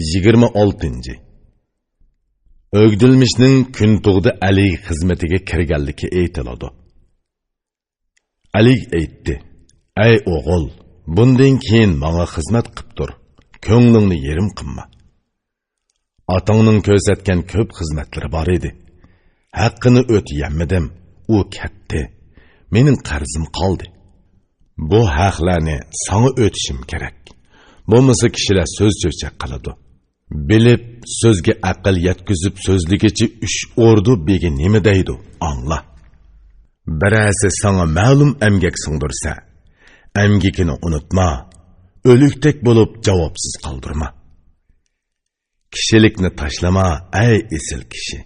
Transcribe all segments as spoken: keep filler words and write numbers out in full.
يىگىرمە ئالتىنچى. ئۆگدۈلمىشنىڭ كۈنتۇغدا ئەلىگ خىزمىتىگە كىرگەنلىكى ئېيتىلىدۇ. ئەلىگ ئېيتتى: «ئەي ئوغۇل، بۇندىن كېيىن ماڭا خىزمەت قىپ تۇر، كۆڭلۈڭنى يېرىم قىلما. ئاتاڭنىڭ كۆرسەتكەن كۆپ خىزمەتلىرى بار ئىدى. ھەققىنى ئۆتىيەلمىدىم، ئۇ كەتتى. مېنىڭ قەرزىم قالدى. بۇ ھەقلەرنى ساڭا ئۆتىشىم كېرەك. بولمىسا كىشىلەر سۆز چۆچەك قىلىدۇ. بىلىپ، سۆزگە ئەقىل يەتكۈزۈپ سۆزلىگۈچى ئۈچ ئوردۇ بېگى نېمە دەيدۇ، ئاڭلا. بىرەرسى ساڭا مەلۇم ئەمگەك سىڭدۈرسە، ئەمگىكىنى ئۇنتۇما، ئۆلۈكتەك بولۇپ جاۋابسىز قالدۇرما. كىشىلىكنى تاشلىما، ئەي ئېسىل كىشى.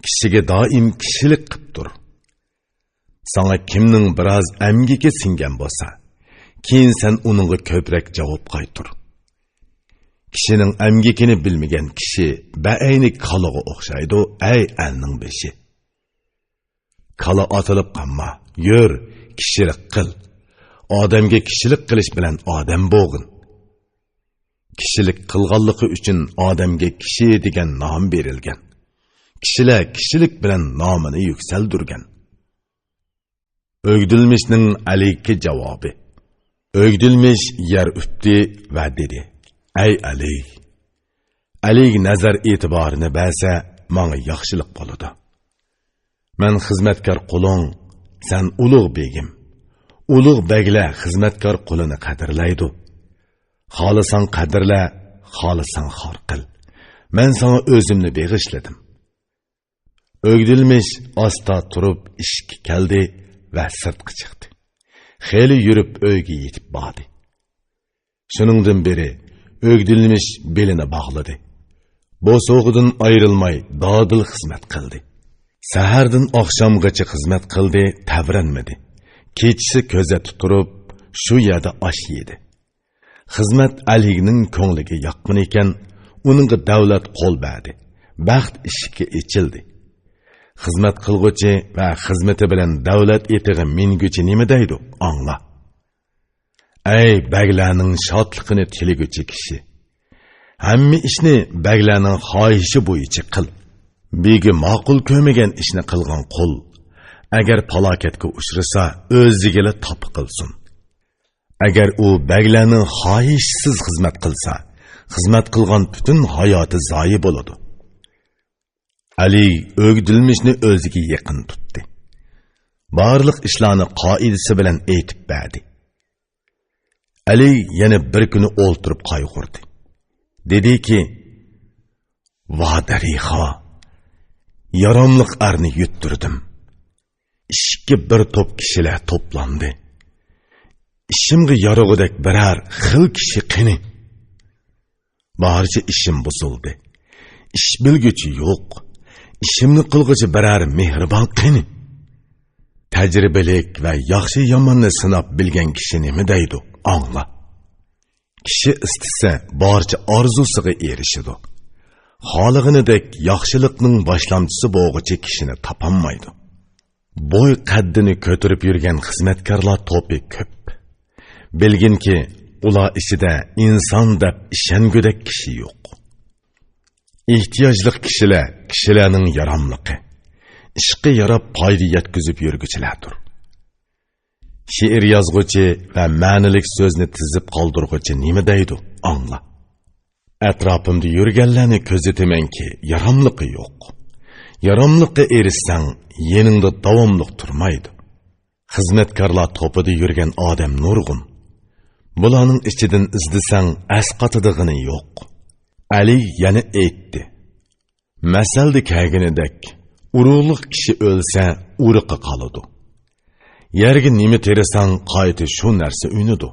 كىشىگە دائىم كىشىلىك قىپ تۇر. ساڭا كىمنىڭ بىراز ئەمگىكى سىڭگەن بولسا، كېيىن سەن ئۇنىڭغا كۆپرەك جاۋاب قايتۇر. كىشىنىڭ ئەمگىكىنى بىلمىگەن كىشى بەئەينى كالىغا ئوخشايدۇ، ئەي ئەلنىڭ بېشى. كالا ئاتىلىپ قالما، يۈر، كىشىلىك قىل. ئادەمگە كىشىلىك قىلىش بىلەن ئادەم بولغىن.» كىشىلىك قىلغانلىقى ئۈچۈن ئادەمگە كىشى دېگەن نام بېرىلگەن. كىشىلەر كىشىلىك بىلەن نامىنى يۈكسەلدۈرگەن. ئۆگدۈلمىشنىڭ ئەلىگكە جاۋابى. ئۆگدۈلمىش يەر ئۆپتى ۋە دېدى: «ئەي ئەلىگ، ئەلىگ نەزەر ئېتىبارىنى بەرسە، ماڭا ياخشىلىق بولىدۇ. مەن خىزمەتكار قۇلۇڭ، سەن ئۇلۇغ بېگىم. ئۇلۇغ بەگلەر خىزمەتكار قۇلىنى قەدىرلەيدۇ. خالىساڭ قەدىرلە، خالىساڭ خار قىل. مەن ساڭا ئۆزۈمنى بېغىشلىدىم.» ئۆگدۈلمىش ئاستا تۇرۇپ ئىشىككە كەلدى ۋە سىرتقا چىقتى. خېلى يۈرۈپ ئۆيگە يېتىپ باردى. شۇنىڭدىن بېرى ئۆگدۈلمىش بېلىنى باغلىدى. بوسۇغىدىن ئايرىلماي دادىل خىزمەت قىلدى. سەھەردىن ئاخشامغىچە خىزمەت قىلدى، تەۋرەنمىدى. كېچىسى كۆزەتتە تۇرۇپ، شۇ يەردە ئاش يېدى. خىزمەت ئەلىگنىڭ كۆڭلىگە ياققىنىكەن، ئۇنىڭغا دەۋلەت قول بەردى، بەخت ئىشىكى ئېچىلدى. خىزمەت قىلغۇچى ۋە خىزمىتى بىلەن دەۋلەت ئېتىغا مىنگۈچى نېمە دەيدۇ، ئاڭلا. ئەي بەگلەرنىڭ شادلىقىنى تىلىگۈچى كىشى! ھەممە ئىشنى بەگلەرنىڭ خاھىشى بويىچە قىل. بېگى ماقۇل كۆرمىگەن ئىشنى قىلغان قۇل، ئەگەر پالاكەتكە ئۇچرىسا، ئۆزىگىلا تاپا قىلسۇن. ئەگەر ئۇ بەگلەرنىڭ خاھىشىسىز خىزمەت قىلسا، خىزمەت قىلغان پۈتۈن ھاياتى زايە بولىدۇ. ئەلى ئۆگدۈلمىشنى ئۆزىگە يېقىن تۇتتى. بارلىق ئىشلارنى قائىدىسى بىلەن ئېيتىپ بەردى. ئەلى يەنە بىر كۈنى ئولتۇرۇپ قايغۇردى. دېدىكى، ۋا دەرىخا، ياراملىق ئەرنى يۈتتۈردۈم. ئىشىككە بىر توپ كىشىلەر توپلاندى. ئىشىمغا يارىغۇدەك بىرەر خىل كىشى قېنى؟ بارچە ئىشىم بۇزۇلدى. ئىش بىلگۈچى يوق. ئىشىمنى قىلغۇچى بىرەر مېھرىبان قېنى؟ تەجرىبىلىك ۋە ياخشى ياماننى سىناپ بىلگەن كىشى نېمە دەيدۇ؟ ئاڭلا. كىشى ئىستىسە، بارچە ئارزۇسىغا ئېرىشىدۇ. خالىغىنىدەك ياخشىلىقنىڭ باشلامچىسى بولغۇچى كىشىنى تاپالمايدۇ. بوي قەددىنى كۆتۈرۈپ يۈرگەن خىزمەتكارلار توپى كۆپ. بىلگىنكى، ئۇلار ئىچىدە ئىنسان دەپ ئىشەنگۈدەك كىشى يوق. ئېھتىياجلىق كىشىلەر كىشىلەرنىڭ ياراملىقى، ئىشقا ياراپ پايدا يەتكۈزۈپ يۈرگۈچىلەردۇر. شېئىر يازغۇچى ۋە مەنىلىك سۆزنى تىزىپ قالدۇرغۇچى نېمە دەيدۇ؟ ئاڭلا. ئەتراپىمدا يۈرگەنلەرنى كۆزىتىمەنكى، ياراملىقى يوق. ياراملىققا ئېرىشسەڭ، يېنىڭدا داۋاملىق تۇرمايدۇ. خىزمەتكارلار توپىدا يۈرگەن ئادەم نۇرغۇن. بۇلارنىڭ ئىچىدىن ئىزدىسەڭ، ئەسقاتىدىغىنى يوق. ئەلى يەنە ئېيتتى. مەسەلدە كەلگىنىدەك، ئۇرۇقلۇق كىشى ئۆلسە، ئۇرۇقى قالىدۇ. يەرگە نېمە تېرىساڭ، قايتا شۇ نەرسە ئۈنىدۇ.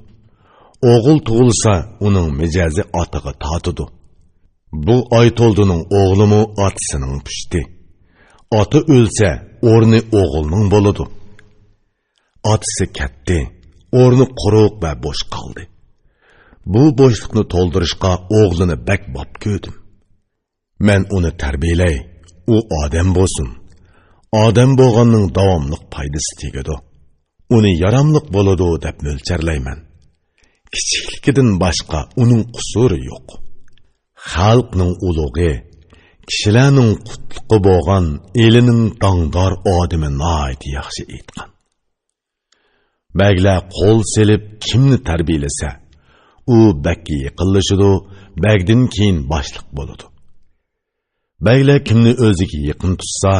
ئوغۇل تۇغۇلسا، ئۇنىڭ مىجەزى ئاتىغا تارتىدۇ. بۇ ئايتولدىنىڭ ئوغلىمۇ ئاتىسىنىڭ پۇشتى. ئاتا ئۆلسە، ئورنى ئوغۇلنىڭ بولىدۇ. ئاتىسى كەتتى، ئورنى قۇرۇق ۋە بوش قالدى. بۇ بوشلۇقنى تولدۇرۇشقا ئوغلىنى بەك باب كۆردۈم. مەن ئۇنى تەربىيەلەي، ئۇ ئادەم بولسۇن. ئادەم بولغاننىڭ داۋاملىق پايدىسى تېگىدۇ. ئۇنى ياراملىق بولىدۇ دەپ مۆلچەرلەيمەن. كىچىكلىكىدىن باشقا ئۇنىڭ قۇسۇرى يوق. خەلقنىڭ ئۇلۇغى، كىشىلەرنىڭ قۇتلۇقى بولغان ئېلىنىڭ داڭدار ئادىمى ناھايىتى ياخشى ئېيتقان. بەگلەر قول سېلىپ كىمنى تەربىيەلىسە، ئۇ بەگكە يېقىنلىشىدۇ، بەگدىن كېيىن باشلىق بولىدۇ. بەگلەر كىمنى ئۆزىگە يېقىن تۇتسا،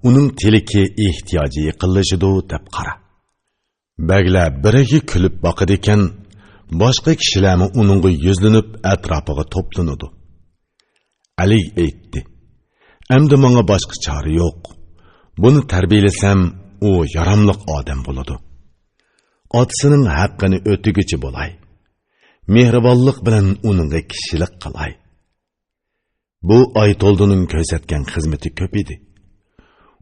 ئۇنىڭ تىلىكى ئېھتىياجى يېقىنلىشىدۇ، دەپ قارا. بەگلەر بىرىگە كۈلۈپ باقىدىكەن، باشقا كىشىلەرمۇ ئۇنىڭغا يۈزلىنىپ ئەتراپىغا توپلىنىدۇ. ئەلىگ ئېيتتى: «ئەمدى ماڭا باشقا چارە يوق. بۇنى تەربىيەلىسەم، ئۇ ياراملىق ئادەم بولىدۇ. ئاتىسىنىڭ ھەققىنى ئۆتىگۈچى بولاي. مېھرىبانلىق بىلەن ئۇنىڭغا كىشىلىك قىلاي.» بۇ ئايتولدىنىڭ كۆرسەتكەن خىزمىتى كۆپ ئىدى.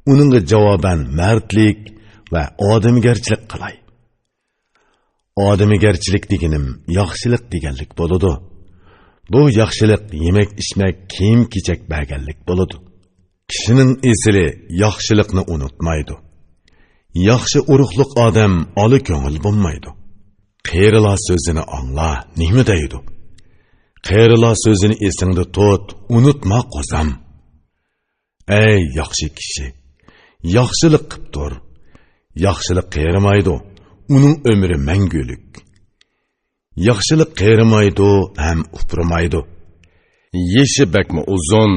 ئۇنىڭغا جاۋابەن مەردلىك ۋە ئادەمگەرچىلىك قىلاي. ئادەمگەرچىلىك دېگىنىم ياخشىلىق دېگەنلىك بولىدۇ. بۇ ياخشىلىق يېمەك-ئىچمەك، كىيىم-كېچەك بەرگەنلىك بولىدۇ. كىشىنىڭ ئېسىلى ياخشىلىقنى ئۇنتۇمايدۇ. ياخشى ئۇرۇقلۇق ئادەم ئالا كۆڭۈل بولمايدۇ. قېرىلار سۆزىنى ئاڭلا، نېمە دەيدۇ؟ قېرىلار سۆزىنى ئېسىڭدە تۇت، ئۇنتۇما، قوزام. ئەي ياخشى كىشى، ياخشىلىق قىپ تۇر. ياخشىلىق قېرىمايدۇ، ئۇنىڭ ئۆمرى مەڭگۈلۈك. ياخشىلىق قېرىمايدۇ ھەم ئۇپرىمايدۇ. يېشى بەكمۇ ئۇزۇن،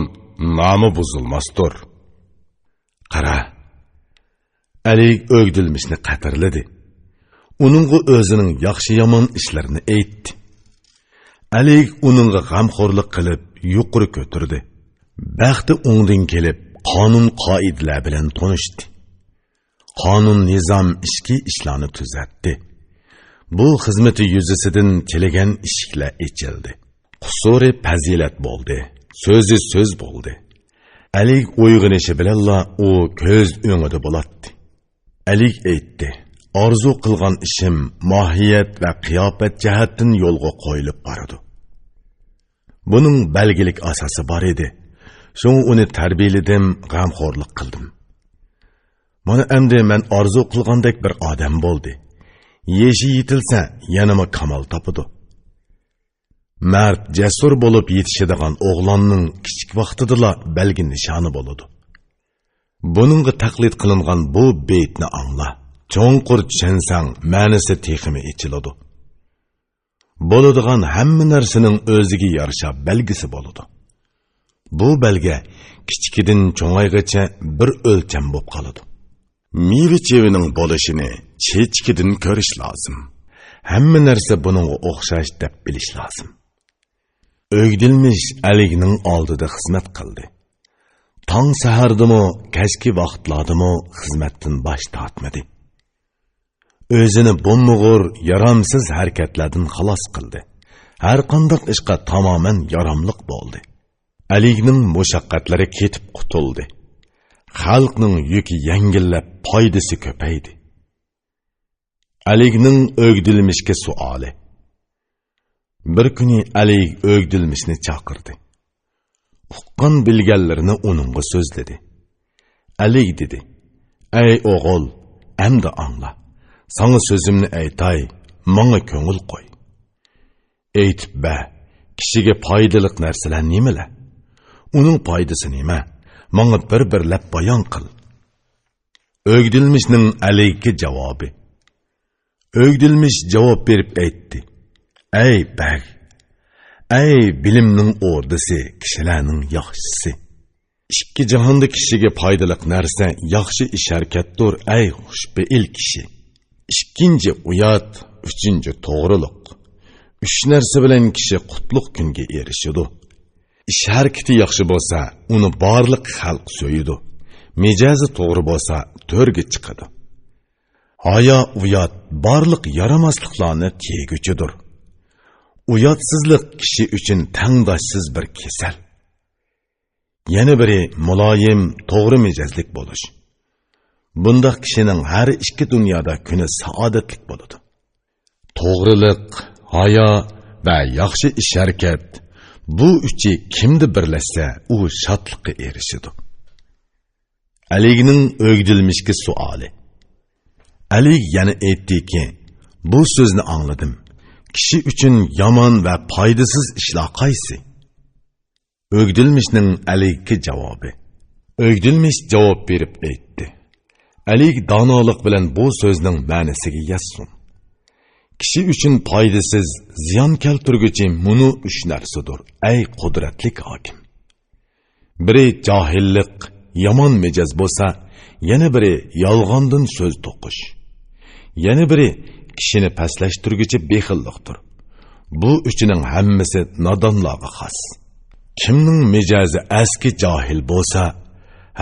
نامى بۇزۇلماستۇر. قارا، ئەلىگ ئۆگدۈلمىشنى قەدىرلىدى. ئۇنىڭغا ئۆزىنىڭ ياخشى-يامان ئىشلىرىنى ئېيتتى. ئەلىگ ئۇنىڭغا غەمخورلۇق قىلىپ، يۇقىرى كۆتۈردى. بەختى ئوڭدىن كېلىپ، قانۇن-قائىدىلەر بىلەن تونۇشتى. قانۇن-نىزام ئىچكى ئىشلارنى تۈزەتتى. بۇ خىزمىتى يۈزىسىدىن تىلىگەن ئىشىكلەر ئېچىلدى. قۇسۇرى پەزىلەت بولدى، سۆزى سۆز بولدى. ئەلىگ ئويغىنىشى بىلەنلا ئۇ كۆز ئۆڭىدە بولاتتى. ئەلىگ ئېيتتى: «ئارزۇ قىلغان ئىشىم ماھىيەت ۋە قىياپەت جەھەتتىن يولغا قويۇلۇپ بارىدۇ. بۇنىڭ بەلگىلىك ئاساسى بار ئىدى. شۇڭا ئۇنى تەربىيەلىدىم، غەمخورلۇق قىلدىم. مانا ئەمدى مەن ئارزۇ قىلغاندەك بىر ئادەم بولدى. يېشى يېتىلسە، يەنىمۇ كامال تاپىدۇ.» مەرد، جەسۇر بولۇپ يېتىشىدىغان ئوغلاننىڭ كىچىك ۋاقتىدىلا بەلگە نىشانى بولىدۇ. بۇنىڭغا تەقلىد قىلىنغان بۇ بېيىتنى ئاڭلا. چوڭقۇر چۈشەنسەڭ، مەنىسى تېخىمۇ ئېچىلىدۇ. بولىدىغان ھەممە نەرسىنىڭ ئۆزىگە يارىشا بەلگىسى بولىدۇ. بۇ بەلگە كىچىكىدىن چوڭايغىچە بىر ئۆلچەم بولۇپ قالىدۇ. مېۋە-چېۋىنىڭ بولۇشىنى چېچىكىدىن كۆرۈش لازىم. ھەممە نەرسە بۇنىڭغا ئوخشاش دەپ بىلىش لازىم. ئۆگدۈلمىش ئەلىگنىڭ ئالدىدا خىزمەت قىلدى. تاڭ سەھەردىمۇ، كەچكى ۋاقىتلاردىمۇ خىزمەتتىن باش تارتمىدى. ئۆزىنى بوممىغۇر، يارامسىز ھەرىكەتلەردىن خالاس قىلدى. ھەرقانداق ئىشقا تامامەن ياراملىق بولدى. ئەلىگنىڭ مۇشەققەتلىرى كېتىپ قۇتۇلدى. خەلقنىڭ يۈكى يەڭگىللەپ، پايدىسى كۆپەيدى. ئەلىگنىڭ ئۆگدۈلمىشكە سوئالى. بىر كۈنى ئەلىگ ئۆگدۈلمىشنى چاقىردى. ئۇققان بىلگەنلىرىنى ئۇنىڭغا سۆزلىدى. ئەلىگ دېدى: «ئەي ئوغۇل، ئەمدى ئاڭلا. ساڭا سۆزۈمنى ئېيتاي، ماڭا كۆڭۈل قوي. ئېيتىپ بەر، كىشىگە پايدىلىق نەرسىلەر نېمىلەر؟ ئۇنىڭ پايدىسى نېمە؟ ماڭا بىر-بىرلەپ بايان قىل.» ئۆگدۈلمىشنىڭ ئەلىگكە جاۋابى. ئۆگدۈلمىش جاۋاب بېرىپ ئېيتتى: «ئەي بەگ، ئەي بىلىمنىڭ ئوردىسى، كىشىلەرنىڭ ياخشىسى. ئىككى جاھاندا كىشىگە پايدىلىق نەرسە ياخشى ئىش-ھەرىكەتتۇر، ئەي خۇشپېئىل كىشى. ئىككىنچى ئۇيات، ئۈچىنچى توغرىلىق. ئۈچ نەرسە بىلەن كىشى قۇتلۇق كۈنگە ئېرىشىدۇ. ئىش-ھەرىكىتى ياخشى بولسا، ئۇنى بارلىق خەلق سۆيىدۇ. مىجەزى توغرا بولسا، تۆرگە چىقىدۇ. ھايا-ئۇيات بارلىق يارىماسلىقلارنى تىيگۈچىدۇر. ئۇياتسىزلىق كىشى ئۈچۈن تەڭداشسىز بىر كېسەل. يەنە بىرى مۇلايىم، توغرا مىجەزلىك بولۇش. بۇنداق كىشىنىڭ ھەر ئىككى دۇنيادا كۈنى سائادەتلىك بولىدۇ.» توغرىلىق، ھايا ۋە ياخشى ئىش-ھەرىكەت، بۇ ئۈچى كىمدە بىرلەشسە، ئۇ شادلىققا ئېرىشىدۇ. ئەلىگنىڭ ئۆگدۈلمىشكە سوئالى. ئەلىگ يەنە ئېيتتىكى: «بۇ سۆزنى ئاڭلىدىم. كىشى ئۈچۈن يامان ۋە پايدىسىز ئىشلار قايسى؟» ئۆگدۈلمىشنىڭ ئەلىگكى جاۋابى. ئۆگدۈلمىش جاۋاب بېرىپ ئېيتتى: ئەلىگ دانالىق بىلەن بۇ سۆزنىڭ مەنىسىگە يەتسۇن. كىشى ئۈچۈن پايدىسىز، زىيان كەلتۈرگۈچى مۇنۇ ئۈچ نەرسىدۇر، ئەي قۇدرەتلىك ھاكىم. بىرى جاھىللىق، يامان مىجەز بولسا، يەنە بىرى يالغاندىن سۆز توقۇش. يەنە بىرى كىشىنى پەسلەشتۈرگۈچى بېخىللىقتۇر. بۇ ئۈچىنىڭ ھەممىسى نادانلارغا خاس. كىمنىڭ مىجەزى ئەسكى جاھىل بولسا،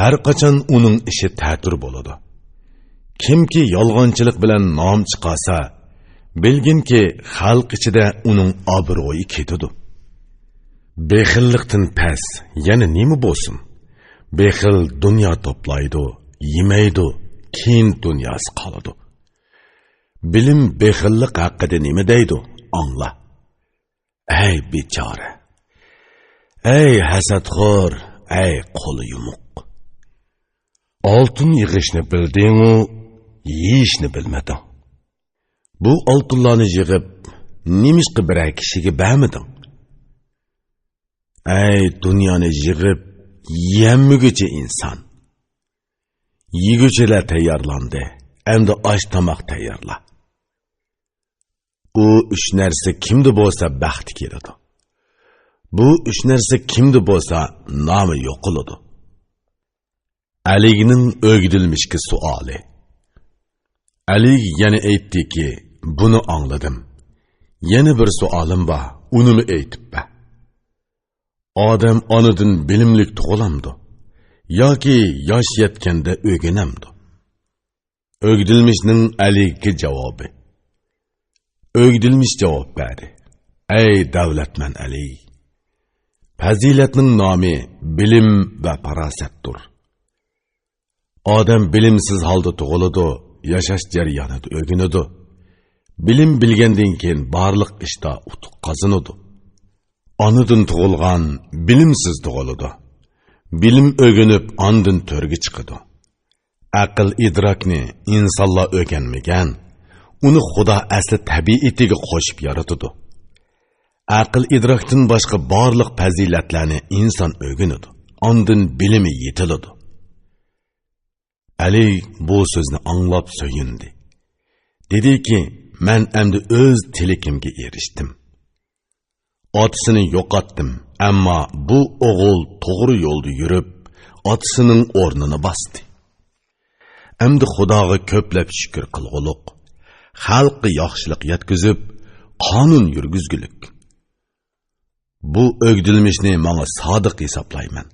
ھەر قاچان ئۇنىڭ ئىشى تەتۈر بولىدۇ. كىمكى يالغانچىلىق بىلەن نام چىقارسا، بىلگىنكى، خەلق ئىچىدە ئۇنىڭ ئابرۇيى كېتىدۇ. بېخىللىقتىن پەس يەنە نېمە بولسۇن؟ بېخىل دۇنيا توپلايدۇ، يېمەيدۇ، كېيىن دۇنياسى قالىدۇ. بىلىم بېخىللىق ھەققىدە نېمە دەيدۇ؟ ئاڭلا. ئەي بىچارە! ئەي ھەسەتخور! ئەي قولى يۇمۇق! ئالتۇن يىغىشنى بىلدىڭۇ، يېيىشنى بىلمىدىڭ. بۇ ئالتۇنلارنى يىغىپ، نېمىشقا بىرەر كىشىگە بەرمىدىڭ؟ ئەي دۇنيانى يىغىپ يېيەلمىگۈچى ئىنسان! يېگۈچىلەر تەييارلاندى، ئەمدى ئاش-تاماق تەييارلا. ئۇ ئۈچ نەرسە كىمدە بولسا بەخت كېلىدۇ. بۇ ئۈچ نەرسە كىمدە بولسا نامى يوقىلىدۇ. ئەلىگنىڭ ئۆگدۈلمىشكە سوئالى. ئەلىگ يەنە ئېيتتىكى، بۇنى ئاڭلىدىم. يەنە بىر سوئالىم بار، ئۇنىمۇ ئېيتىپ بەر. ئادەم ئانىدىن بىلىملىك تۇغۇلامدۇ؟ ياكى ياش يەتكەندە ئۆگىنەمدۇ؟ ئۆگدۈلمىشنىڭ ئەلىگكى جاۋابى. ئۆگدۈلمىش جاۋاب بەردى: ئەي دەۋلەتمەن ئەلى! پەزىلەتنىڭ نامى بىلىم ۋە پاراسەتتۇر. ئادەم بىلىمسىز ھالدا تۇغۇلىدۇ، ياشاش جەريانىدا ئۆگىنىدۇ. بىلىم بىلگەندىن كېيىن بارلىق ئىشتا ئۇتۇق قازىنىدۇ. ئانىدىن تۇغۇلغان بىلىمسىز تۇغۇلىدۇ. بىلىم ئۆگىنىپ ئاندىن تۆرگە چىقىدۇ. ئەقىل ئىدراكنى ئىنسانلار ئۆگەنمىگەن، ئۇنى خۇدا ئەسلى تەبىئىتىگە قوشۇپ يارىتىدۇ. ئەقىل ئىدراكتىن باشقا بارلىق پەزىلەتلەرنى ئىنسان ئۆگىنىدۇ، ئاندىن بىلىمى يېتىلىدۇ. ئەلى بۇ سۆزنى ئاڭلاپ سۆيۈندى. دېدىكى، مەن ئەمدى ئۆز تىلىكىمگە ئېرىشتىم. ئاتىسىنى يوقاتتىم، ئەمما بۇ ئوغۇل توغرا يولدا يۈرۈپ، ئاتىسىنىڭ ئورنىنى باستى. ئەمدى خۇداغا كۆپلەپ شۈكۈر قىلغۇلۇق، خەلققە ياخشىلىق يەتكۈزۈپ، قانۇن يۈرگۈزگۈلۈك. بۇ ئۆگدۈلمىشنى ماڭا سادىق ھېسابلايمەن.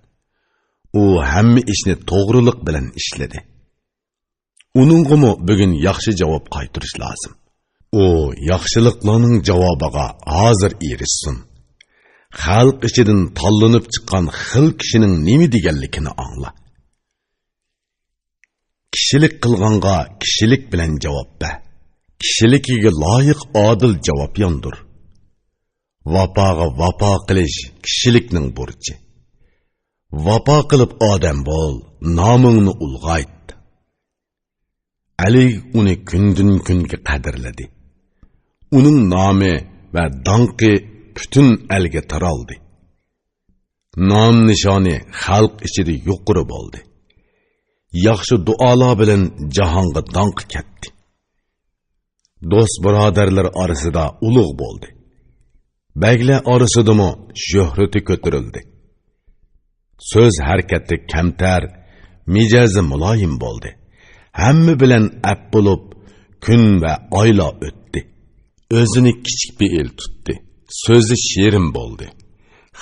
ئۇ ھەممە ئىشنى توغرىلىق بىلەن ئىشلىدى. ئۇنىڭغىمۇ بۈگۈن ياخشى جاۋاب قايتۇرۇش لازىم. ئۇ ياخشىلىقلارنىڭ جاۋابىغا ھازىر ئېرىشسۇن. خەلق ئىچىدىن تاللىنىپ چىققان خىل كىشىنىڭ نېمە دېگەنلىكىنى ئاڭلا. كىشىلىك قىلغانغا كىشىلىك بىلەن جاۋاب بەر. كىشىلىكىگە لايىق ئادىل جاۋاب ياندۇر. ۋاپاغا ۋاپا قىلىش كىشىلىكنىڭ بۇرچى. ۋاپا قىلىپ ئادەم بول، نامىڭنى ئۇلغايت. ئەلى ئۇنى كۈندىن-كۈنگە قەدىرلىدى. ئۇنىڭ نامى ۋە داڭقى پۈتۈن ئەلگە تارالدى. نام-نىشانى خەلق ئىچىدە يۇقىرى بولدى. ياخشى دۇئالار بىلەن جاھانغا داڭقى كەتتى. دوست-بۇرادەرلەر ئارىسىدا ئۇلۇغ بولدى. بەگلەر ئارىسىدىمۇ شۆھرىتى كۆتۈرۈلدى. سۆز ھەرىكەتتە كەمتەر، مىجەزى مۇلايىم بولدى. ھەممە بىلەن ئەپ بولۇپ، كۈن ۋە ئايلار ئۆتتى. ئۆزىنى كىچىك پېئىل تۇتتى. سۆزى شېرىن بولدى.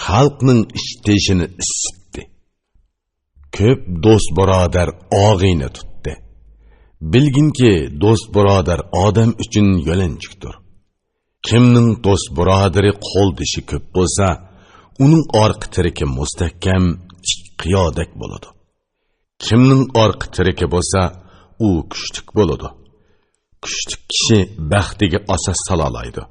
خەلقنىڭ ئىچ-تېشىنى ئىسسىتتى. كۆپ دوست-بۇرادەر ئاغىنە تۇتتى. بىلگىنكى، دوست-بۇرادەر ئادەم ئۈچۈن يۆلەنچۈكتۇر. كىمنىڭ دوست-بۇرادىرى، قولدىشى كۆپ بولسا، ئۇنىڭ ئارقا تىرىكى مۇستەھكەم، تىك قىيادەك بولىدۇ. كىمنىڭ ئارقا تىرىكى بولسا، ئۇ كۈچلۈك بولىدۇ. كۈچلۈك كىشى بەختىگە ئاساس سالالايدۇ.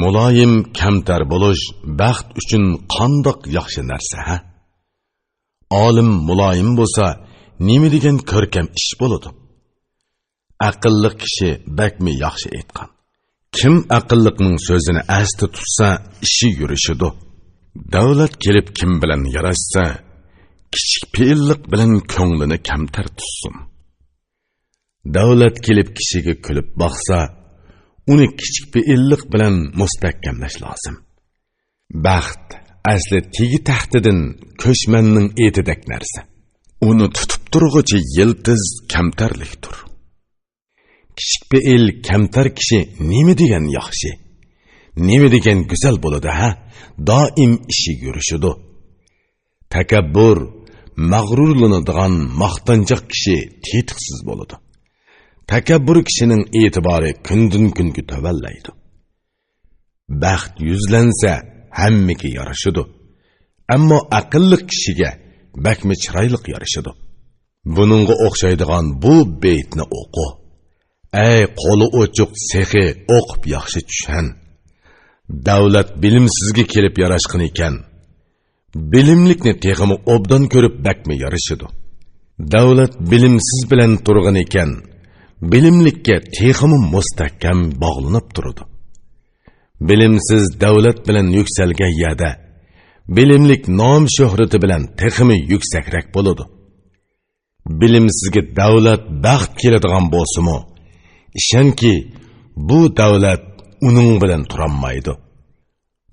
مۇلايىم كەمتەر بولۇش بەخت ئۈچۈن قانداق ياخشى نەرسە، ھە؟ ئالىم مۇلايىم بولسا، نېمە دېگەن كۆركەم ئىش بولىدۇ؟ ئەقىللىق كىشى بەكمۇ ياخشى ئېيتقان. كىم ئەقىللىقنىڭ سۆزىنى ئەستە تۇتسا، ئىشى يۈرۈشىدۇ. دەۋلەت كېلىپ كىم بىلەن ياراشسا، كىچىك پېئىللىق بىلەن كۆڭلىنى كەمتەر تۇتسۇن. دەۋلەت كېلىپ كىشىگە كۈلۈپ باقسا، ئۇنى كىچىك پېئىللىق بىلەن مۇستەھكەملەش لازىم. بەخت ئەسلى تېگى تەختىدىن كۆچمەننىڭ ئېتىدەك نەرسە. ئۇنى تۇتۇپ تۇرغۇچى يىلتىز كەمتەرلىكتۇر. كىچىك پېئىل، كەمتەر كىشى نېمە دېگەن ياخشى، نېمە دېگەن گۈزەل بولىدۇ ھە؟ دائىم ئىشى يۈرۈشىدۇ. تەكەببۇر، مەغرۇرلىنىدىغان، ماختانچاق كىشى تېتىقسىز بولىدۇ. تەكەببۇر كىشىنىڭ ئېتىبارى كۈندىن-كۈنگە تۆۋەنلەيدۇ. بەخت يۈزلەنسە، ھەممىگە يارىشىدۇ. ئەمما ئەقىللىق كىشىگە بەكمۇ چىرايلىق يارىشىدۇ. بۇنىڭغا ئوخشايدىغان بۇ بېيىتنى ئوقۇ. ئەي قولى ئوچۇق سېخىي، ئوقۇپ ياخشى چۈشەن. دەۋلەت بىلىمسىزگە كېلىپ ياراشقىنىكەن، بىلىملىكنى تېخىمۇ ئوبدان كۆرۈپ بەكمۇ يارىشىدۇ. دەۋلەت بىلىمسىز بىلەن تۇرغىنىكەن، بىلىملىككە تېخىمۇ مۇستەھكەم باغلىنىپ تۇرىدۇ. بىلىمسىز دەۋلەت بىلەن يۈكسەلگەن يەردە، بىلىملىك نام-شۆھرىتى بىلەن تېخىمۇ يۈكسەكرەك بولىدۇ. بىلىمسىزگە دەۋلەت، بەخت كېلىدىغان بولسىمۇ، ئىشەنكى، بۇ دەۋلەت ئۇنىڭ بىلەن تۇرالمايدۇ.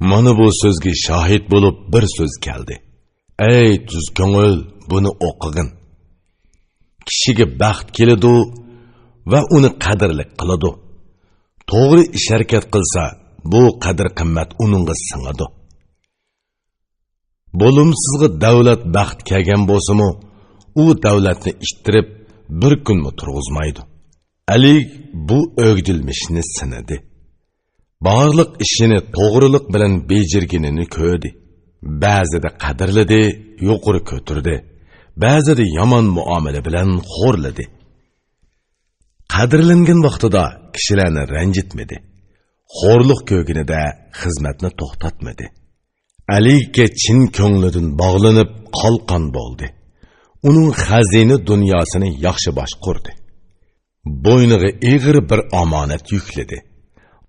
مانا بۇ سۆزگە شاھىت بولۇپ بىر سۆز كەلدى. ئەي تۈز كۆڭۈل، بۇنى ئوقۇغىن. كىشىگە بەخت كېلىدۇ ۋە ئۇنى قەدىرلىك قىلىدۇ. توغرا ئىش ھەرىكەت قىلسا، بۇ قەدىر-قىممەت ئۇنىڭغا سىڭىدۇ. بولۇمسىزغا دەۋلەت، بەخت كەلگەن بولسىمۇ، ئۇ دەۋلەتنى ئىتتىرىپ، بىر كۈنمۇ تۇرغۇزمايدۇ. ئەلى بۇ ئۆگدۈلمىشنى سىنىدى. بارلىق ئىشىنى توغرىلىق بىلەن بېجىرگىنىنى كۆردى. بەزىدە قەدىرلىدى، يۇقىرى كۆتۈردى. بەزىدە يامان مۇئامىلە بىلەن خورلىدى. قەدىرلەنگەن ۋاقتىدا كىشىلەرنى رەنجىتمىدى. خورلۇق كۆرگىنىدە خىزمەتنى توختاتمىدى. ئەلىگە چىن كۆڭلىدىن باغلىنىپ قالقان بولدى. ئۇنىڭ خەزىنە دۇنياسىنى ياخشى باشقۇردى. بوينىغا ئېغىر بىر ئامانەت يۈكلىدى.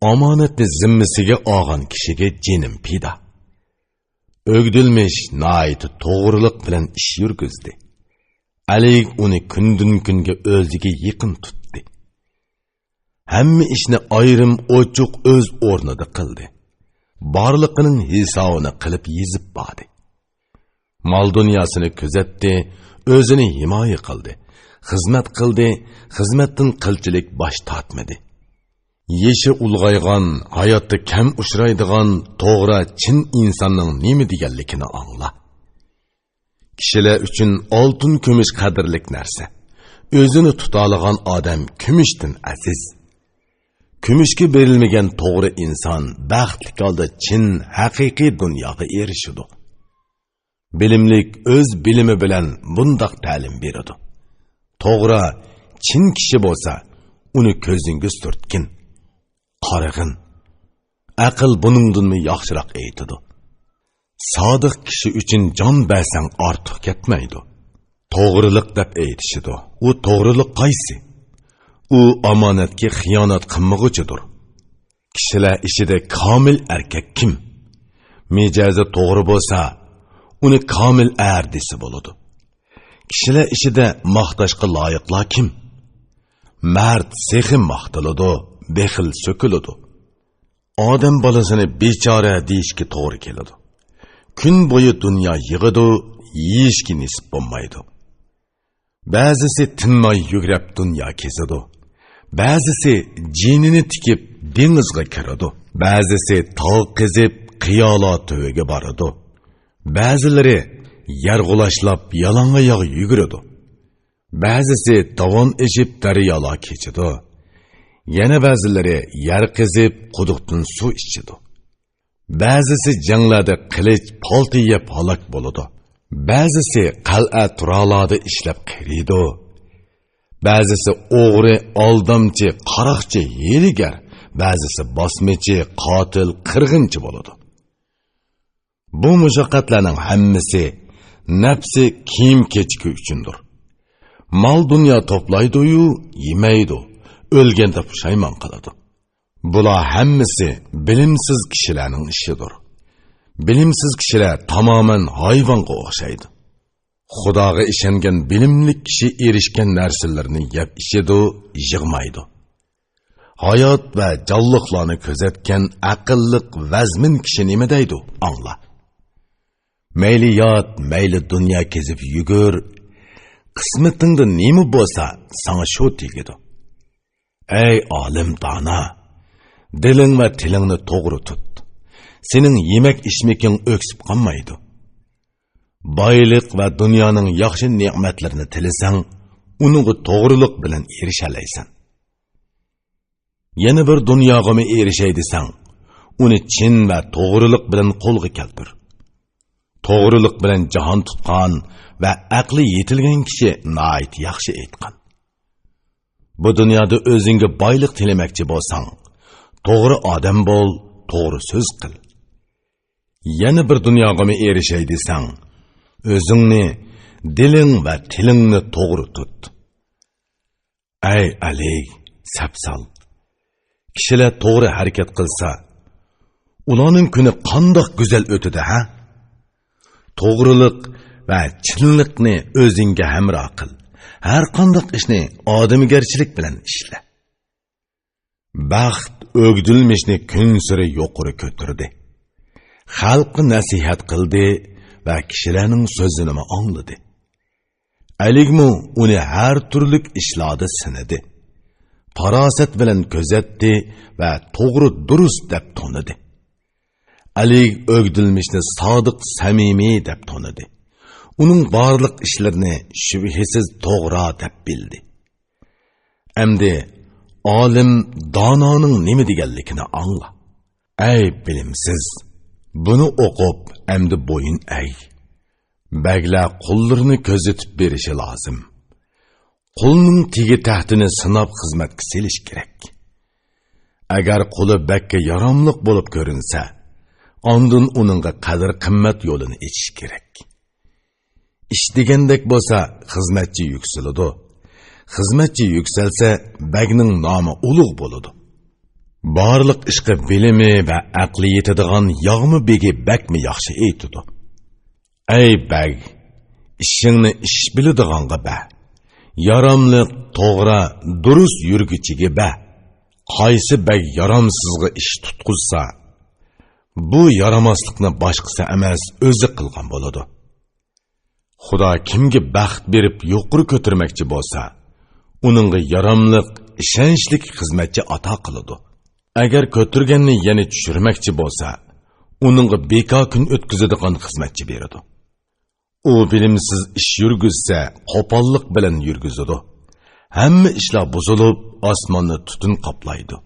ئامانەتنى زىممىسىگە ئالغان كىشىگە جېنىم پىدا. ئۆگدۈلمىش ناھايىتى توغرىلىق بىلەن ئىش يۈرگۈزدى. ئەلى ئۇنى كۈندىن-كۈنگە ئۆزىگە يېقىن تۇتتى. ھەممە ئىشنى ئايرىم ئوچۇق ئۆز ئورنىدا قىلدى. بارلىقىنىڭ ھېسابىنى قىلىپ يېزىپ باردى. مال-دۇنياسىنى كۆزەتتى، ئۆزىنى ھىمايە قىلدى. خىزمەت قىلدى، خىزمەتتىن قىلچىلىك باش تارتمىدى. يېشى ئۇلغايغان، ھاياتتا كەم ئۇچرايدىغان توغرا، چىن ئىنساننىڭ نېمە دېگەنلىكىنى ئاڭلا. كىشىلەر ئۈچۈن ئالتۇن، كۈمۈش قەدىرلىك نەرسە. ئۆزىنى تۇتالىغان ئادەم كۈمۈشتىن ئەزىز. كۈمۈشكە بېرىلمىگەن توغرا ئىنسان بەختلىك ھالدا چىن، ھەقىقىي دۇنياغا ئېرىشىدۇ. بىلىملىك ئۆز بىلىمى بىلەن بۇنداق تەلىم بېرىدۇ: توغرا، چىن كىشى بولسا، ئۇنى كۆزۈڭگە سۈرتكىن. قارىغىن، ئەقىل بۇنىڭدىنمۇ ياخشىراق ئېيتىدۇ. سادىق كىشى ئۈچۈن جان بەرسەڭ ئارتۇق كەتمەيدۇ. توغرىلىق دەپ ئېيتىشىدۇ. ئۇ توغرىلىق قايسى؟ ئۇ ئامانەتكە خىيانەت قىلمىغۇچىدۇر. كىشىلەر ئىچىدە كامىل ئەركەك كىم؟ مىجەزى توغرا بولسا، ئۇنى كامىل ئەر دېسە بولىدۇ. كىشىلەر ئىچىدە ماختاشقا لايىقلار كىم؟ مەرد سېخىي ماختىلىدۇ، بېخىل سۆكۈلىدۇ. ئادەم بالىسىنى بىچارە دېيىشكە توغرا كېلىدۇ. كۈن بويى دۇنيا يىغىدۇ، يېيىشكە نېسىپ بولمايدۇ. بەزىسى تىنماي يۈگرەپ دۇنيا كېزىدۇ. بەزىسى جېنىنى تىكىپ دېڭىزغا كىرىدۇ. بەزىسى تاغ قېزىپ قىيالار تۈۋىگە بارىدۇ. بەزىلىرى يەر غۇلاچلاپ يالاڭ ئاياغ يۈگۈرىدۇ. بەزىسى داۋان ئېشىپ دەريالار كېچىدۇ. يەنە بەزىلىرى يەر قېزىپ قۇدۇقتىن سۇ ئىچىدۇ. بەزىسى جەڭلەردە قىلىچ، پالتا يەپ ھالاك بولىدۇ. بەزىسى قەلئە تۇرالاردا ئىشلەپ قېرىيدۇ. بەزىسى ئوغرى، ئالدامچى، قاراقچى، ھىيلىگەر، بەزىسى باسمىچى، قاتىل، قىرغىنچى بولىدۇ. بۇ مۇشەققەتلەرنىڭ ھەممىسى نەپسى كىيىم-كېچىكى ئۈچۈندۇر. مال-دۇنيا توپلايدۇ-يۇ، يېمەيدۇ، ئۆلگەندە پۇشايمان قىلىدۇ. بۇلار ھەممىسى بىلىمسىز كىشىلەرنىڭ ئىشىدۇر. بىلىمسىز كىشىلەر تامامەن ھايۋانغا ئوخشايدۇ. خۇداغا ئىشەنگەن بىلىملىك كىشى ئېرىشكەن نەرسىلىرىنى يەپ ئىچىدۇ، يىغمايدۇ. ھايات ۋە جانلىقلارنى كۆزەتكەن ئەقىللىق ۋەزمىن كىشى نېمە دەيدۇ، ئاڭلا. مەيلى يات، مەيلى دۇنيا كېزىپ يۈگۈر، قىسمىتىڭدە نېمە بولسا، ساڭا شۇ تېگىدۇ. ئەي ئالىم دانا! دىلىڭ ۋە تىلىڭنى توغرا تۇت. سېنىڭ يېمەك-ئىچمىكىڭ ئۆكسۈپ قالمايدۇ. بايلىق ۋە دۇنيانىڭ ياخشى نېمەتلىرىنى تىلىسەڭ، ئۇنىڭغا توغرىلىق بىلەن ئېرىشەلەيسەن. يەنە بىر دۇنياغىمۇ ئېرىشەي دېسەڭ، ئۇنى چىن ۋە توغرىلىق بىلەن قولغا كەلتۈر. توغرىلىق بىلەن جاھان تۇتقان ۋە ئەقلى يېتىلگەن كىشى ناھايىتى ياخشى ئېيتقان. بۇ دۇنيادا ئۆزۈڭگە بايلىق تىلىمەكچى بولساڭ، توغرا ئادەم بول، توغرا سۆز قىل. يەنە بىر دۇنياغىمۇ ئېرىشەي دېسەڭ، ئۆزۈڭنى، دىلىڭ ۋە تىلىڭنى توغرا تۇت. ئەي ئەلى، سەپسال! كىشىلەر توغرا ھەرىكەت قىلسا، ئۇلارنىڭ كۈنى قانداق گۈزەل ئۆتىدۇ، ھە؟ توغرىلىق ۋە چىنلىقنى ئۆزۈڭگە ھەمراھ قىل. ھەر قانداق ئىشنى ئادەمگەرچىلىك بىلەن ئىشلە. بەخت ئۆگدۈلمىشنى كۈنسېرى يۇقىرى كۆتۈردى. خەلققە نەسىھەت قىلدى ۋە كىشىلەرنىڭ سۆزىنىمۇ ئاڭلىدى. ئەلىگمۇ ئۇنى ھەر تۈرلۈك ئىشلاردا سىنىدى. پاراسەت بىلەن كۆزەتتى ۋە توغرا دۇرۇس دەپ تونۇدى. ئەلىگ ئۆگدۈلمىشنى سادىق سەمىمىي دەپ تونۇدى. ئۇنىڭ بارلىق ئىشلىرىنى شۈبھىسىز توغرا دەپ بىلدى. ئەمدى ئالىم دانانىڭ نېمە دېگەنلىكىنى ئاڭلا. ئەي بىلىمسىز! بۇنى ئوقۇپ، ئەمدى بويۇن ئەگ. بەگلەر قۇللىرىنى كۆزىتىپ بېرىشى لازىم. قۇلنىڭ تېگى تەختىنى سىناپ خىزمەتكە سېلىش كېرەك. ئەگەر قۇلى بەگكە ياراملىق بولۇپ كۆرۈنسە، ئاندىن ئۇنىڭغا قەدىر-قىممەت يولىنى ئېچىش كېرەك. ئىش دېگەندەك بولسا، خىزمەتچى يۈكسىلىدۇ. خىزمەتچى يۈكسەلسە، بەگنىڭ نامى ئۇلۇغ بولىدۇ. بارلىق ئىشقا بىلىمى ۋە ئەقلى يېتىدىغان ياغما بېگى بەكمۇ ياخشى ئېيتىدۇ. ئەي بەگ، ئىشىڭنى ئىش بىلىدىغانغا بەر. ياراملىق، توغرا، دۇرۇس يۈرگۈچىگە بەر. قايسى بەگ يارامسىزغا ئىش تۇتقۇزسا، بۇ يارىماسلىقنى باشقىسى ئەمەس، ئۆزى قىلغان بولىدۇ. خۇدا كىمگە بەخت بېرىپ يۇقىرى كۆتۈرمەكچى بولسا، ئۇنىڭغا ياراملىق، ئىشەنچلىك خىزمەتچى ئاتا قىلىدۇ. ئەگەر كۆتۈرگەننى يەنە چۈشۈرمەكچى بولسا، ئۇنىڭغا بىكار كۈن ئۆتكۈزىدىغان خىزمەتچى بېرىدۇ. ئۇ بىلىمسىز ئىش يۈرگۈزسە، قوپاللىق بىلەن يۈرگۈزىدۇ. ھەممە ئىشلار بۇزۇلۇپ، ئاسماننى تۈتۈن قاپلايدۇ.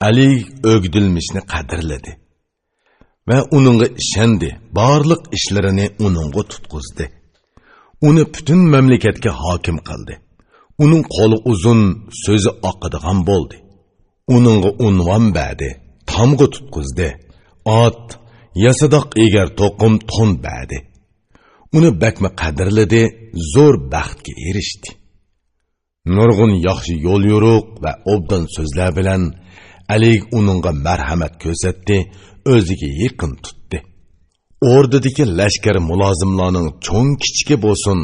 ئەلى ئۆگدۈلمىشنى قەدىرلىدى ۋە ئۇنىڭغا ئىشەندى، بارلىق ئىشلىرىنى ئۇنىڭغا تۇتقۇزدى. ئۇنى پۈتۈن مەملىكەتكە ھاكىم قىلدى. ئۇنىڭ قولى ئۇزۇن، سۆزى ئاقىدىغان بولدى. ئۇنىڭغا ئۇنۋان بەردى، تامغا تۇتقۇزدى. ئات، ياسىداق ئېگەر توقۇم تون بەردى. ئۇنى بەكمۇ قەدىرلىدى، زور بەختكە ئېرىشتى. نۇرغۇن ياخشى يول-يورۇق ۋە ئوبدان سۆزلەر بىلەن ئەلىگە ئۇنىڭغا مەرھەمەت كۆرسەتتى، ئۆزىگە يېقىن تۇتتى. ئوردىدىكى لەشكەر مۇلازىملارنىڭ چوڭ-كىچىكى بولسۇن،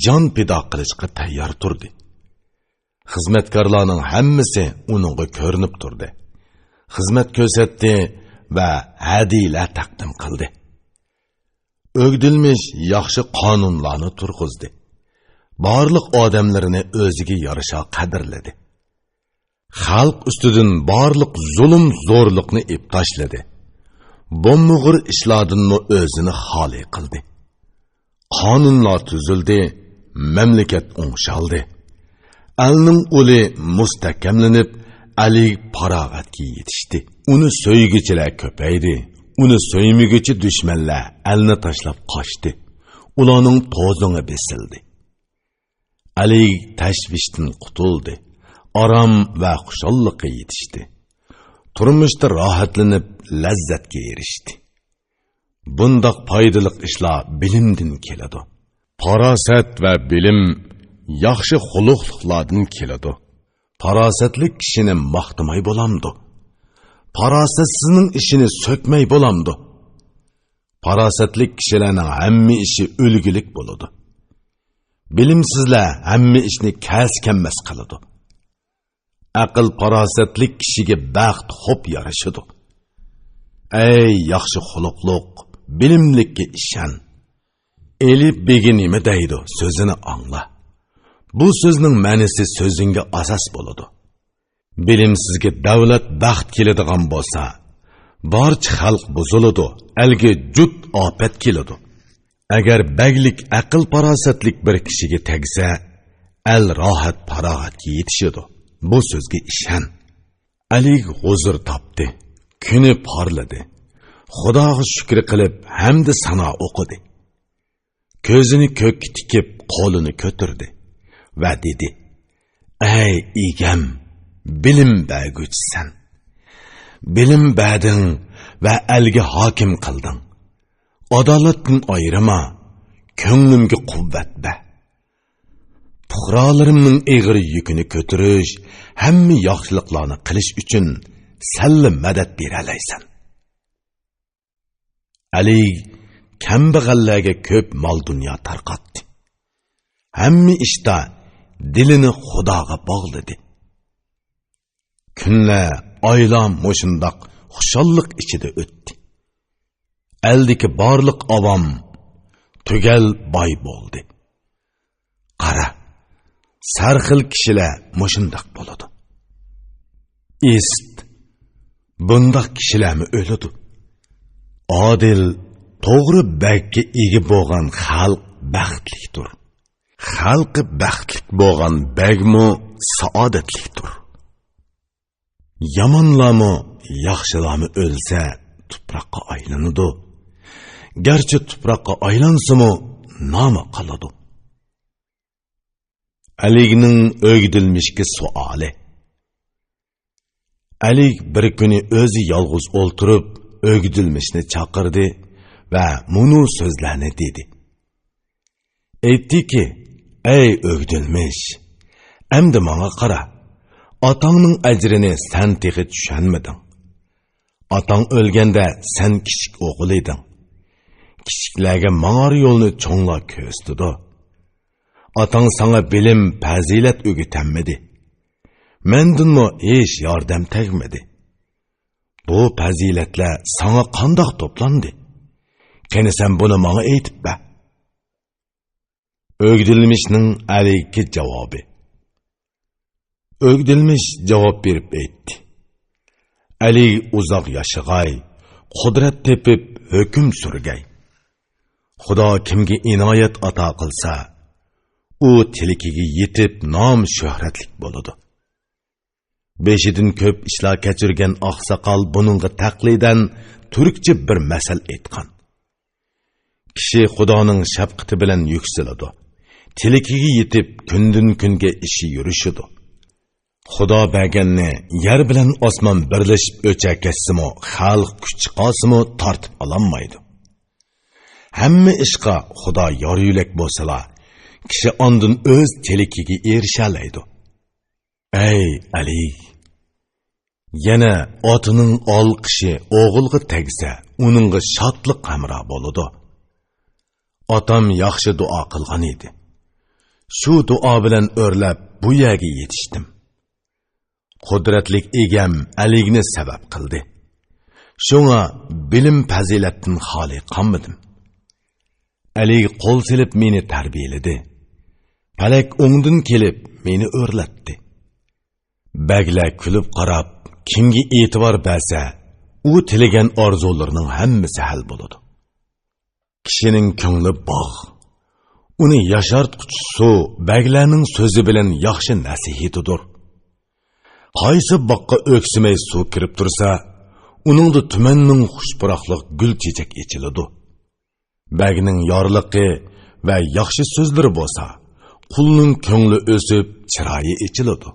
جان پىدا قىلىشقا تەييار تۇردى. خىزمەتكارلارنىڭ ھەممىسى ئۇنىڭغا كۆرۈنۈپ تۇردى. خىزمەت كۆرسەتتى ۋە ھەدىيىلەر تەقدىم قىلدى. ئۆگدۈلمىش ياخشى قانۇنلارنى تۇرغۇزدى. بارلىق ئادەملىرىنى ئۆزىگە يارىشا قەدىرلىدى. خەلق ئۈستىدىن بارلىق زۇلۇم-زورلۇقنى ئېلىپ تاشلىدى. بولمىغۇر ئىشلاردىنمۇ ئۆزىنى خالىي قىلدى. قانۇنلار تۈزۈلدى، مەملىكەت ئوڭشالدى. ئەلنىڭ ئۇلى مۇستەھكەملىنىپ، ئەلى پاراغەتكە يېتىشتى. ئۇنى سۆيگۈچىلەر كۆپەيدى. ئۇنى سۆيمىگۈچى دۈشمەنلەر ئەلنى تاشلاپ قاچتى. ئۇلارنىڭ توزۇڭى بېسىلدى. ئەلى تەشۋىشتىن قۇتۇلدى. ئارام ۋە خۇشاللىققا يېتىشتى. تۇرمۇشتا راھەتلىنىپ، لەززەتكە ئېرىشتى. بۇنداق پايدىلىق ئىشلار بىلىمدىن كېلىدۇ. پاراسەت ۋە بىلىم ياخشى خۇلقلۇقلاردىن كېلىدۇ. پاراسەتلىك كىشىنى ماختىماي بولامدۇ؟ پاراسەتسىزنىڭ ئىشىنى سۆكمەي بولامدۇ؟ پاراسەتلىك كىشىلەرنىڭ ھەممە ئىشى ئۈلگىلىك بولىدۇ. بىلىمسىزلەر ھەممە ئىشنى كەس-كەممەس قىلىدۇ. ئەقىل-پاراسەتلىك كىشىگە بەخت خوپ يارىشىدۇ. ئەي ياخشى خۇلقلۇق، بىلىملىككە ئىشەن. ئېلىپ بېگى نېمە دەيدۇ، سۆزىنى ئاڭلا. بۇ سۆزنىڭ مەنىسى سۆزۈڭگە ئاساس بولىدۇ. بىلىمسىزگە دەۋلەت بەخت كېلىدىغان بولسا، بارچە خەلق بۇزۇلىدۇ، ئەلگە جۇت ئاپەت كېلىدۇ. ئەگەر بەگلىك ئەقىل-پاراسەتلىك بىر كىشىگە تەگسە، ئەل راھەت-پاراغەتكە يېتىشىدۇ. بۇ سۆزگە ئىشەن. ئەلىگ ھۇزۇر تاپتى. كۈنى پارلىدى. خۇداغا شۈكرى قىلىپ، ھەمدە سانا ئوقۇدى. كۆزىنى كۆككە تىكىپ، قولىنى كۆتۈردى ۋە دېدى: «ئەي ئىگەم، بىلىم بەرگۈچىسەن. بىلىم بەردىڭ ۋە ئەلگە ھاكىم قىلدىڭ. ئادالەتتىن ئايرىما، كۆڭلۈمگە قۇۋۋەت بەر. پۇقرالىرىمنىڭ ئېغىر يۈكىنى كۆتۈرۈش، ھەممە ياخشىلىقلارنى قىلىش ئۈچۈن سەنلا مەدەت بېرەلەيسەن.» ئەلى كەمبەغەللەرگە كۆپ مال-دۇنيا تارقاتتى. ھەممە ئىشتا دىلىنى خۇداغا باغلىدى. كۈنلەر، ئايلار مۇشۇنداق خۇشاللىق ئىچىدە ئۆتتى. ئەلدىكى بارلىق ئاۋام تۈگەل باي بولدى. قارا، سەرخىل كىشىلەر مۇشۇنداق بولىدۇ. ئىسىت، بۇنداق كىشىلەرمۇ ئۆلىدۇ. ئادىل، توغرا بەگكە ئىگە بولغان خەلق بەختلىكتۇر. خەلقى بەختلىك بولغان بەگمۇ سائادەتلىكتۇر. يامانلارمۇ، ياخشىلارمۇ ئۆلسە، تۇپراققا ئايلىنىدۇ. گەرچە تۇپراققا ئايلانسىمۇ، نامى قالىدۇ. ئەلىگنىڭ ئۆگدۈلمىشكە سوئالى. ئەلىگ بىر كۈنى ئۆزى يالغۇز ئولتۇرۇپ، ئۆگدۈلمىشنى چاقىردى ۋە مۇنۇ سۆزلەرنى دېدى. ئېيتتىكى: «ئەي ئۆگدۈلمىش، ئەمدى ماڭا قارا، ئاتاڭنىڭ ئەجرىنى سەن تېخى چۈشەنمىدىڭ. ئاتاڭ ئۆلگەندە سەن كىچىك ئوغۇل ئىدىڭ. كىچىكلەرگە ماڭار يولنى چوڭلار كۆرسىتىدۇ. ئاتاڭ ساڭا بىلىم، پەزىلەت ئۆگىتەلمىدى. مەندىنمۇ ھېچ ياردەم تەگمىدى. بۇ پەزىلەتلەر ساڭا قانداق توپلاندى؟ قېنى سەن بۇنى ماڭا ئېيتىپ بەر.» ئۆگدۈلمىشنىڭ ئەلىگكە جاۋابى. ئۆگدۈلمىش جاۋاب بېرىپ ئېيتتى: «ئەلى ئۇزاق ياشىغاي، قۇدرەت تېپىپ ھۆكۈم سۈرگەي. خۇدا كىمگە ئىنايەت ئاتا قىلسا، ئۇ تىلىكىگە يېتىپ نام-شۆھرەتلىك بولىدۇ. بېشىدىن كۆپ ئىشلار كەچۈرگەن ئاقساقال بۇنىڭغا تەقلىدەن تۈركچە بىر مەسەل ئېيتقان: كىشى خۇدانىڭ شەپقىتى بىلەن يۈكسىلىدۇ، تىلىكىگە يېتىپ كۈندىن-كۈنگە ئىشى يۈرۈشىدۇ. خۇدا بەرگەننى يەر بىلەن ئاسمان بىرلىشىپ ئۆچەركەشسىمۇ، خەلق كۈچ چىقارسىمۇ تارتىپ ئالالمايدۇ. ھەممە ئىشقا خۇدا يار-يۆلەك بولسىلا، كىشى ئاندىن ئۆز تىلىكىگە ئېرىشەلەيدۇ. ئەي ئەلى! يەنە ئاتىنىڭ ئالقىشى ئوغۇلغا تەگسە، ئۇنىڭغا شادلىق ھەمراھ بولىدۇ. ئاتام ياخشى دۇئا قىلغان ئىدى. شۇ دۇئا بىلەن ئۆرلەپ بۇ يەرگە يېتىشتىم. قۇدرەتلىك ئىگەم ئەلىگنى سەۋەب قىلدى. شۇڭا بىلىم-پەزىلەتتىن خالىي قالمىدىم. ئەلىگ قول سېلىپ مېنى تەربىيەلىدى. پەلەك ئوڭدىن كېلىپ مېنى ئۆرلەتتى. بەگلەر كۈلۈپ قاراپ، كىمگە ئېتىبار بەرسە، ئۇ تىلىگەن ئارزۇلىرىنىڭ ھەممىسى ھەل بولىدۇ. كىشىنىڭ كۆڭلى باغ. ئۇنى ياشارتقۇچى سۇ بەگلەرنىڭ سۆزى بىلەن ياخشى نەسىھىتىدۇر. قايسى باغقا ئۆكسۈمەي سۇ كىرىپ تۇرسا، ئۇنىڭدا تۈمەنمىڭ خۇش پۇراقلىق گۈل چېچەك ئېچىلىدۇ. بەگنىڭ يارلىقى ۋە ياخشى سۆزلىرى بولسا، قۇلنىڭ كۆڭلى ئۆسۈپ، چىرايى ئېچىلىدۇ.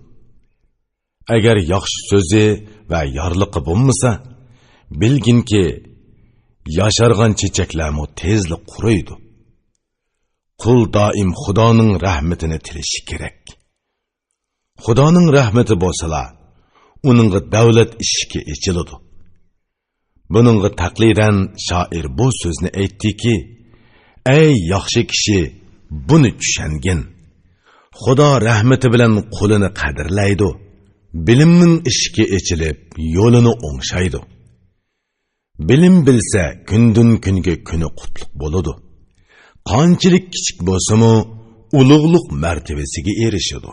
ئەگەر ياخشى سۆزى ۋە يارلىقى بولمىسا، بىلگىنكى، ياشارغان چېچەكلەرمۇ تېزلا قۇرۇيدۇ. قۇل دائىم خۇدانىڭ رەھمىتىنى تىلىشى كېرەك. خۇدانىڭ رەھمىتى بولسىلا، ئۇنىڭغا دەۋلەت ئىشىكى ئېچىلىدۇ. بۇنىڭغا تەقلىدەن شائىر بۇ سۆزنى ئېيتتىكى، ئەي ياخشى كىشى، بۇنى چۈشەنگىن. خۇدا رەھمىتى بىلەن قۇلىنى قەدىرلەيدۇ. بىلىمنىڭ ئىشىكى ئېچىلىپ، يولىنى ئوڭشايدۇ. بىلىم بىلسە، كۈندىن كۈنگە كۈنى قۇتلۇق بولىدۇ. قانچىلىك كىچىك بولسىمۇ، ئۇلۇغلۇق مەرتىۋىسىگە ئېرىشىدۇ.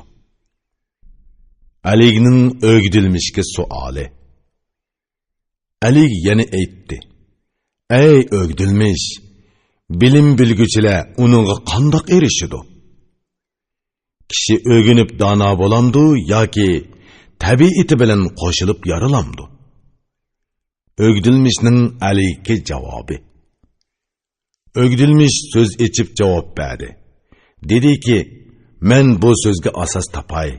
ئەلىگنىڭ ئۆگدۈلمىشكە سوئالى. ئەلىگ يەنە ئېيتتى، ئەي ئۆگدۈلمىش، بىلىم بىلگۈچىلەر ئۇنىڭغا قانداق ئېرىشىدۇ؟ كىشى ئۆگىنىپ دانا بولامدۇ ياكى تەبىئىتى بىلەن قوشۇلۇپ يارىلامدۇ؟ ئۆگدۈلمىشنىڭ ئەلىگكە جاۋابى. ئۆگدۈلمىش سۆز ئېچىپ جاۋاب بەردى. دېدىكى، مەن بۇ سۆزگە ئاساس تاپاي.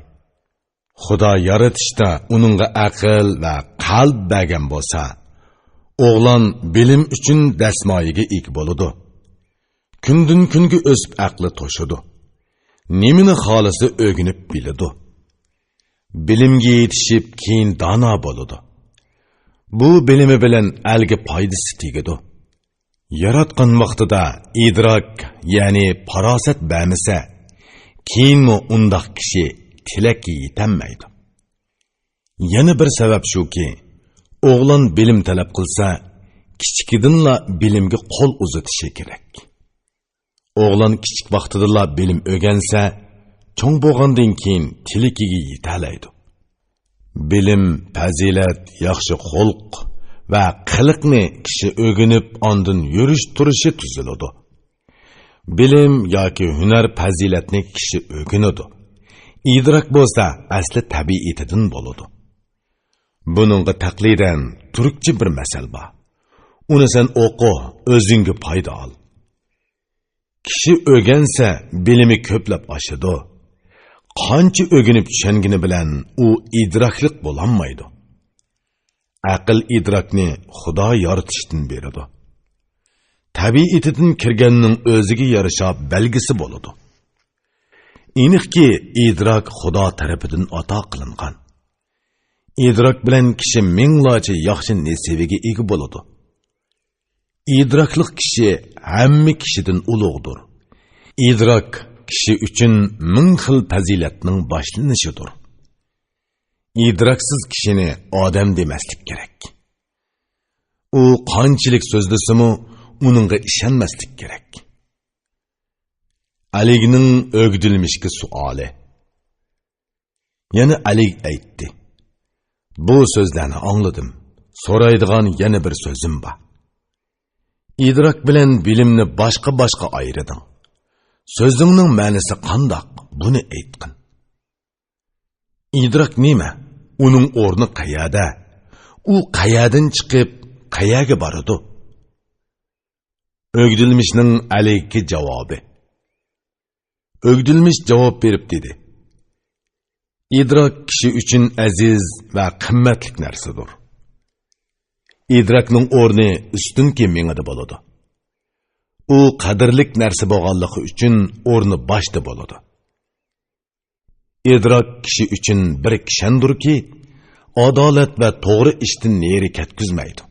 خۇدا يارىتىشتا ئۇنىڭغا ئەقىل ۋە قەلب بەرگەن بولسا، ئوغلان بىلىم ئۈچۈن دەسمايىگە ئىگە بولىدۇ. كۈندىن كۈنگە ئۆسۈپ ئەقلى توشىدۇ. نېمىنى خالىسا ئۆگىنىپ بىلىدۇ. بىلىمگە يېتىشىپ كېيىن دانا بولىدۇ. بۇ بىلىمى بىلەن ئەلگە پايدىسى تېگىدۇ. ياراتقان ۋاقتىدا ئىدراك، يەنى پاراسەت بەرمىسە، كېيىنمۇ ئۇنداق كىشى تىلەككە يېتەلمەيدۇ. يەنە بىر سەۋەب شۇكى، ئوغلان بىلىم تەلەپ قىلسا، كىچىكىدىنلا بىلىمگە قول ئۇزىتىشى كېرەك. ئوغلان كىچىك ۋاقتىدىلا بىلىم ئۆگەنسە، چوڭ بولغاندىن كېيىن تىلىكىگە يېتەلەيدۇ. بىلىم، پەزىلەت، ياخشى خۇلق ۋە قىلىقنى كىشى ئۆگىنىپ، ئاندىن يۈرۈش-تۇرۇشى تۈزۈلىدۇ. بىلىم ياكى ھۈنەر پەزىلەتنى كىشى ئۆگىنىدۇ. ئىدراك بولسا ئەسلى تەبىئىتىدىن بولىدۇ. بۇنىڭغا تەقلىدەن تۈركچە بىر مەسەل بار. ئۇنى سەن ئوقۇ، ئۆزۈڭگە پايدا ئال. كىشى ئۆگەنسە، بىلىمى كۆپلەپ ئاشىدۇ. قانچە ئۆگىنىپ چۈشەنگىنى بىلەن ئۇ ئىدراكلىق بولالمايدۇ. ئەقىل ئىدراكنى خۇدا يارىتىشتىن بېرىدۇ. تەبىئىتىدىن كىرگەننىڭ ئۆزىگە يارىشا بەلگىسى بولىدۇ. ئېنىقكى، ئىدراك خۇدا تەرىپىدىن ئاتا قىلىنغان. ئىدراك بىلەن كىشى مىڭلارچە ياخشى نېسىۋىگە ئىگە بولىدۇ. ئىدراكلىق كىشى ھەممە كىشىدىن ئۇلۇغدۇر. ئىدراك كىشى ئۈچۈن مىڭ خىل پەزىلەتنىڭ باشلىنىشىدۇر. ئىدراكسىز كىشىنى ئادەم دېمەسلىك كېرەك. ئۇ قانچىلىك سۆزلىسىمۇ، ئۇنىڭغا ئىشەنمەسلىك كېرەك. ئەلىگنىڭ ئۆگدۈلمىشكە سوئالى. يەنە ئەلىگ ئېيتتى، بۇ سۆزلەرنى ئاڭلىدىم. سورايدىغان يەنە بىر سۆزۈم بار. ئىدراك بىلەن بىلىمنى باشقا-باشقا ئايرىدىڭ. سۆزۈڭنىڭ مەنىسى قانداق؟ بۇنى ئېيتقىن. ئىدراك نېمە؟ ئۇنىڭ ئورنى قەيەردە؟ ئۇ قەيەردىن چىقىپ، قەيەرگە بارىدۇ؟ ئۆگدۈلمىشنىڭ ئەلىگكە جاۋابى. ئۆگدۈلمىش جاۋاب بېرىپ دېدى، ئىدراك كىشى ئۈچۈن ئەزىز ۋە قىممەتلىك نەرسىدۇر. ئىدراكنىڭ ئورنى ئۈستۈنكى مېڭىدە بولىدۇ. ئۇ قەدىرلىك نەرسە بولغانلىقى ئۈچۈن ئورنى باشتا بولىدۇ. ئىدراك كىشى ئۈچۈن بىر كىشەندۇركى، ئادالەت ۋە توغرا ئىشتىن نېرى كەتكۈزمەيدۇ.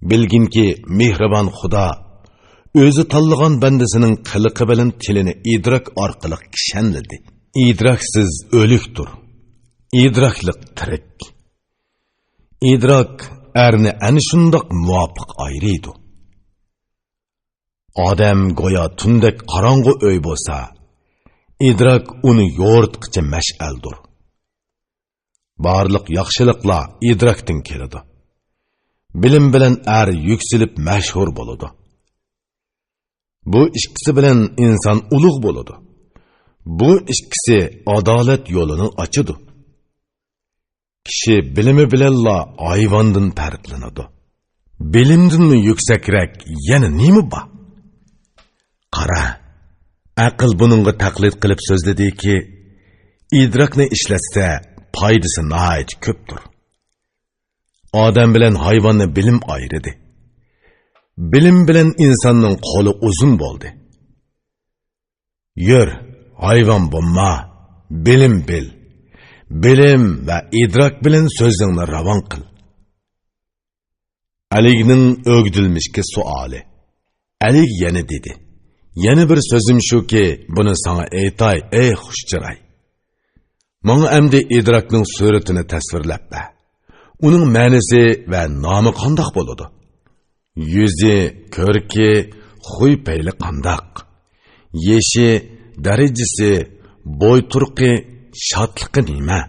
بىلگىنكى، مېھرىبان خۇدا ئۆزى تاللىغان بەندىسىنىڭ قىلىقى بىلەن تىلىنى ئىدراك ئارقىلىق كىشەنلىدى. ئىدراكسىز ئۆلۈكتۇر. ئىدراكلىق تىرىك. ئىدراك ئەرنى ئەنە شۇنداق مۇۋاپىق ئايرىيدۇ. ئادەم گويا تۈندەك قاراڭغۇ ئۆي بولسا، ئىدراك ئۇنى يورۇتقۇچى مەشئەلدۇر. بارلىق ياخشىلىقلار ئىدراكتىن كېلىدۇ. بىلىم بىلەن ئەر يۈكسىلىپ مەشھۇر بولىدۇ. بۇ ئىككىسى بىلەن ئىنسان ئۇلۇغ بولىدۇ. بۇ ئىككىسى ئادالەت يولىنى ئاچىدۇ. كىشى بىلىمى بىلەنلا ھايۋاندىن پەرقلىنىدۇ. بىلىمدىنمۇ يۈكسەكرەك يەنە نېمە بار؟ قارا، ئەقىل بۇنىڭغا تەقلىد قىلىپ سۆزلىدىكى، ئىدراكنى ئىشلەتسە، پايدىسى ناھايىتى كۆپتۇر. ئادەم بىلەن ھايۋاننى بىلىم ئايرىدى. بىلىم بىلەن ئىنساننىڭ قولى ئۇزۇن بولدى. يۈر، ھايۋان بولما، بىلىم بىل. بىلىم ۋە ئىدراك بىلەن سۆزۈڭنى راۋان قىل. ئەلىگنىڭ ئۆگدۈلمىشكە سوئالى. ئەلىگ يەنە دېدى: يەنە بىر سۆزۈم شۇكى، بۇنى ساڭا ئېيتاي، ئەي خۇش چىراي. ماڭا ئەمدى ئىدراكنىڭ سۈرىتىنى تەسۋىرلەپ بەر. ئۇنىڭ مەنىسى ۋە نامى قانداق بولىدۇ؟ يۈزى، كۆركى، خۇي پەيلى قانداق؟ يېشى، دەرىجىسى، بوي تۇرقى، شادلىقى نېمە؟